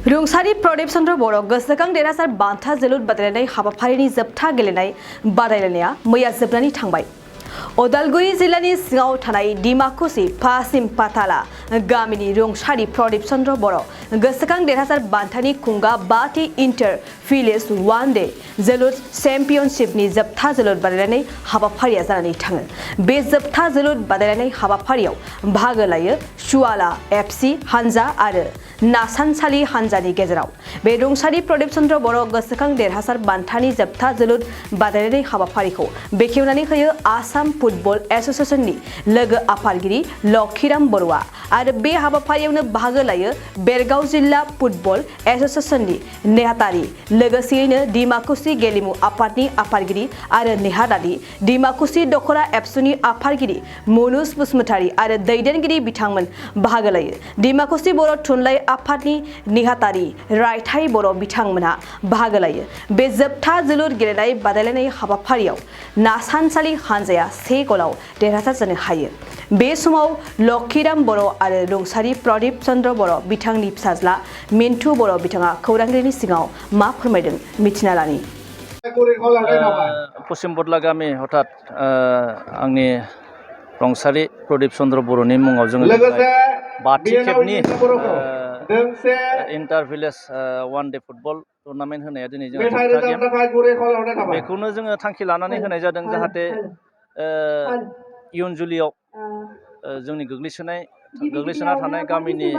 रुंसारि प्रदीप चंद्र बर' गोसोखां देरहासार बान्था जोलुर बादायलायनाय हाबाफारिनि जोबथा गेलेनाय बादायलायनाया मैया जोबनानै थांबाय। उदालगुरि जिल्लानि सिङाव थानाय डिमाकुसि पासिम पाताला गामिनि रुंसारि प्रदीप चंद्र बर' गोसोखां देरहासार बान्थानि खुंगा 5थि इन्टार भिलेज वान डे जोलुर चेम्पियनशिपनि जोबथा जोलुर बादायलायनाय हाबाफारिया जानानै थाङो। बे जोबथा जोलुर बादायलायनाय हाबाफारियाव बाहागो लायो सुवाला एफसि हानजा आरो नासानसालि हानजानि गेजेराव। बे रुंसारि प्रदीप चंद्र बर' गोसोखां देरहासार बान्थानि जोबथा जोलुर बादायलायनाय हाबाफारिखौ बेखेवनानै होयो आसाम फुटबल एसोसिएशननि लोगो आफादगिरि लक्षीराम बरुवा आरो बे हाबाफारियावनो बाहागो लायो बेरगाव जिल्ला फुटबल एसोसिएशननि नेहाथारि लोगोसेयैनो डिमाकुसि गेलेमु आफादनि आफादगिरि आरो नेहाथारि डिमाकुसि दखरा एबसुनि आफादगिरि मनुज बसुमतारी आरो दैदेनगिरि बिथांमोन बाहागो लायो। डिमाकुसि बर' थुनलाइ आफादनि नेहाथारि रायथाइ बर' बिथांमोनहा बाहागो लायो। बे जोबथा जोलुर गेलेनाय बादायलायनाय हाबाफारियाव नासानसालि हानजाया 1 गलाव देरहासार जानो हायो। बे समाव लक्षीराम बर' आरो रुंसारि प्रदीप चंद्र बर' बिथांनि फिसाज्ला मिन्टु बर' बिथाङा खौरांगिरिनि सिगाङाव मा फोरमायदों मिथिना लानि। पश्चिम बदला गामि हठात आंनि रुंसारि प्रदीप चंद्र बर'नि मुङाव जोङो 5थि खेबनि inter village one day football tournament होनाया दिनै जोंहा जोबथा गेम। बेखौनो जोङो थांखि लानानै होनाय जादों जाहाथे इयुन जोलैयाव जोंनि गोग्लैसोना थानाय गामिनि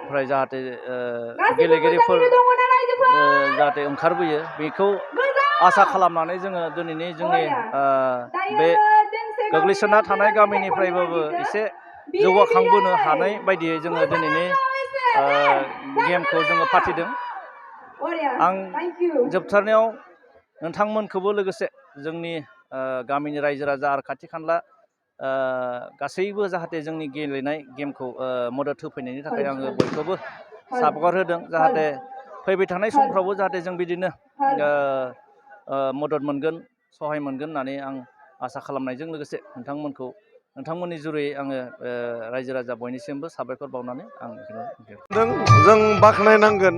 फ्राय जाहाथे गेलेगिरिफोर जाहाथे ओंखारबोयो बेखौ आसा खालामनानै जोङो दिनैनि जोंनि बे गोग्लैसोना थानाय गामिनिफ्रायबाबो एसे जौगाखांबोनो हानाय बायदियै जोङो दिनैनि गेमखौ जोङो फाथिदों। आं जोबथारनायाव नोंथांमोनखौबो लोगोसे जोंनि गामिनि रायजो राजा आरो खाथि खाला गासैबो जाहाथे जोंनि गेलेनाय गेमखौ मदद होफैनायनि थाखाय आङो बयखौबो साबायखर होदों। जाहाथे फैबाय थानाय समफ्रावबो जाहाथे जों बिदिनो मदद मोनगोन सहाय मोनगोन होननानै आं आसा खालामनायजों लोगोसे नोंथांमोननि जुरै आङो रायजो राजा बयनिसिमबो साबायखर बावनानै आं जों बाख्नायनांगोन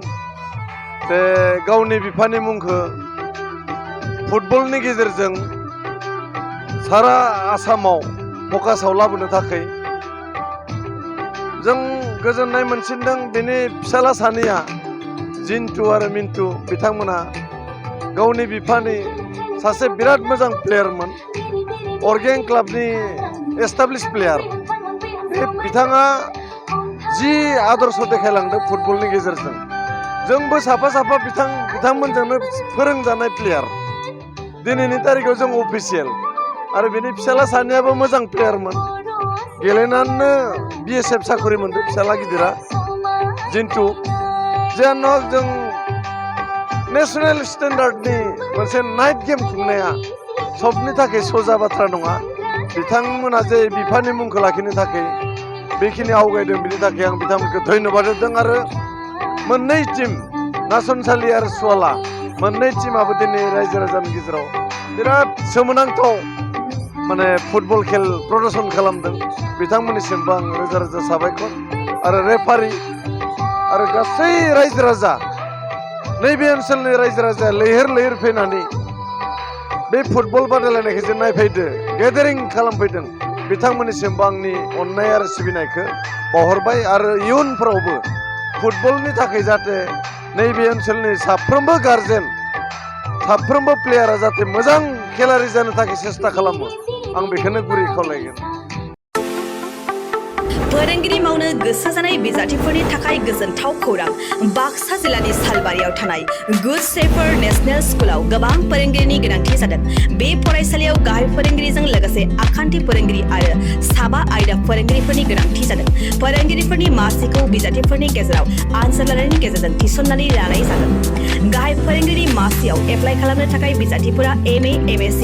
जे गावनि बिफानि मुंखौ फुटबलनि गेजेरजों सारा आसामाव फकासाव लाबोनो थाखाय जों गोजोननाय मोनसिनदों। बेनि फिसाला सानैया जिन्टु आरो मिन्टु बिथांमोना गावनि बिफानि सासे बिराद मोजां प्लेयारमोन, अर्गें क्लाबनि एस्टाब्लिश प्लेयार। बे बिथाङा जि आदर्श देखायलांदों फुटबलनि गेजेरजों जोंबो साफा बिथांमोनजोंनो फोरोंजानाय प्लेयार। दिनैनि तारिखाव जों अफिसियेल आरो बेनि फिसाला सानैयाबो मोजां प्लेयारमोन, गेलेनानैनो BSF साख्रि मोनदों फिसाला गिदिरा जिन्टु। जियानो हक जों नेसनेल स्टेन्डार्डनि मोनसे नाइट गेम खुंनाया सबनि थाखाय सजा बाथ्रा नङा। बिथांमोना जे बिफानि मुंखौ लाखिनो थाखाय बेखिनि आवगायदों बेनि थाखाय आं बिथांमोनखौ धन्यबाद होदों। आरो मोननै टीम नासनसालि आरो सुवाला मोननै टीमाबो दिनै रायजो राजानि गेजेराव बिराद सोमोनांथाव माने फुटबल खेल प्रदर्शन खालामदों। बिथांमोननिसिमबो आं रोजा रोजा साबायखर आरो रेफारि आरो गासै रायजो राजा नैबे ओनसोलनि रायजो राजाया लैहोर फैनानै बे फुटबल बादायलायनायखौ जों नायफैदो गेदारिं खालामफैदों। बिथांमोननिसिमबो आंनि अननाय आरो सिबिनायखौ बावहरबाय आरो इयुनफ्रावबो फुटबलनि थाखाय जाहाथे नैबे ओनसोलनि साफ्रोमबो गारजेन साफ्रोमबो प्लेयारा जाहाथे मोजां खेलारि जानो थाखाय सेस्था खालामो आं बेखौनो गुरै खावलायगोन। फोरोंगिरि मावनो गोसो जानाय बिजाथिफोरनि थाखाय गोजोनथाव खौरां। बाक्सा जिल्लानि सालबारियाव थानाय गुड शेफार्ड नेशनेल स्कुलाव गोबां फोरोंगिरिनि गोनांथि जादों। बे फरायसालियाव गाहाय फोरोंगिरिजों लोगोसे आखान्थि फोरोंगिरि आरो 7 आयदा फोरोंगिरिफोरनि गोनांथि जादों। फोरोंगिरिफोरनि मासिखौ बिजाथिफोरनि गेजेराव आनजादनि गेजेरजों थिसननानै लानाय जागोन। गाहाय फोरोंगिरि मासियाव एप्लाइ खालामनो थाखाय बिजाथिफोरा MA, MSc,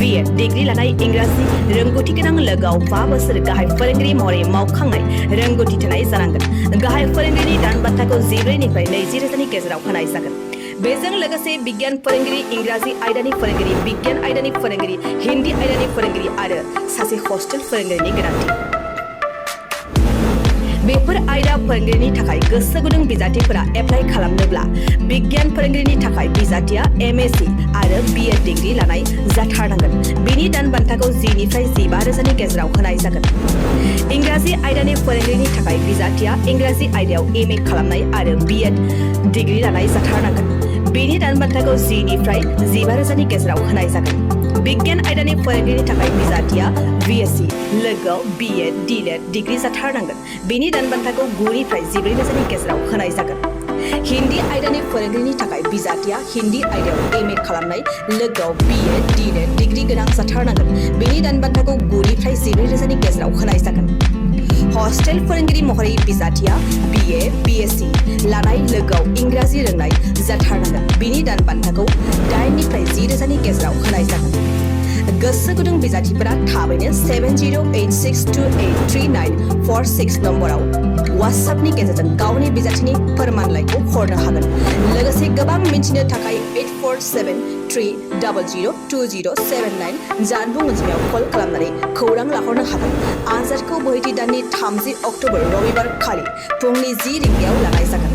BEd डिग्री लानाय इंराजि रोंगौथि गोनां लोगोआव 5 बोसोर गाहाय फोरोंगिरि महरै मावखांनाय रोंगौथि थानाय जानांगोन। गाहाय फोरोंगिरिनि दान बान्थाखौ 14 निफ्राय 20 रोजानि गेजेराव होनाय जागोन। बेजों लोगोसे बिगियान फोरोंगिरि, इंराजि आयदानि फोरोंगिरि, बिगियान आयदानि फोरोंगिरि, हिन्दी आयदानि फोरोंगिरि आरो सासे हस्टेल फोरोंगिरिनि गोनांथि। बेफोर आयदा फोरोंगिरिनि थाखाय गोसो गुदुं बिजाथिफोरा एप्लाइ खालामनोब्ला बिगियान फोरोंगिरिनि थाखाय बिजाथिया MSc आरो BEd डिग्री लानाय जाथारनांगोन। बेनि दान बान्थाखौ 10 निफ्राय 15,000 नि गेजेराव होनाय जागोन। इंराजि आयदानि फोरोंगिरिनि थाखाय बिजाथिया इंराजि आयदायाव MA खालामनाय आरो BEd डिग्री लानाय जाथारनांगोन। बेनि दान बान्थाखौ 10 निफ्राय 15,000 नि गेजेराव होनाय जागोन। बिगियान आयदानि फोरोंगिरिनि थाखाय बिजाथिया BSc लोगोआव BEd DLED डिग्री जाथारनांगोन। बेनि दान बान्थाखौ 9 निफ्राय 14,000 नि गेजेराव होनाय जागोन। हिन्दी आयदानि फोरोंगिरिनि थाखाय बिजाथिया हिन्दी आयदायाव MA खालामनाय लोगोआव BEd DLED डिग्री गोनां जाथारनांगोन। बेनि दान बान्थाखौ 9 निफ्राय 14,000 नि गेजेराव होनाय जागोन। हस्टेल फोरोंगिरि महरै बिजाथिया BA BSc लानाय लोगोआव इंराजि रोंनाय जाथारनांगोन। बेनि दान बान्थाखौ 8 निफ्राय 10,000 नि गेजेराव होनाय जागोन। गोसो गुदुं बिजाथिफोरा थाबैनो 7086283946 नम्बराव WhatsAppनि गेजेरजों गावनि बिजाथिनि फोरमानलाइखौ हरनो हागोन। लोगोसे गोबां मिन्थिनो थाखाय 8473002079 जानबुं अनजिमायाव कल खालामनानै खौरां लाहरनो हागोन। आनजादखौ बोहैथि दाननि 30 अक्ट'बर रबिबार खालि फुंनि 10 रिंगायाव लानाय जागोन।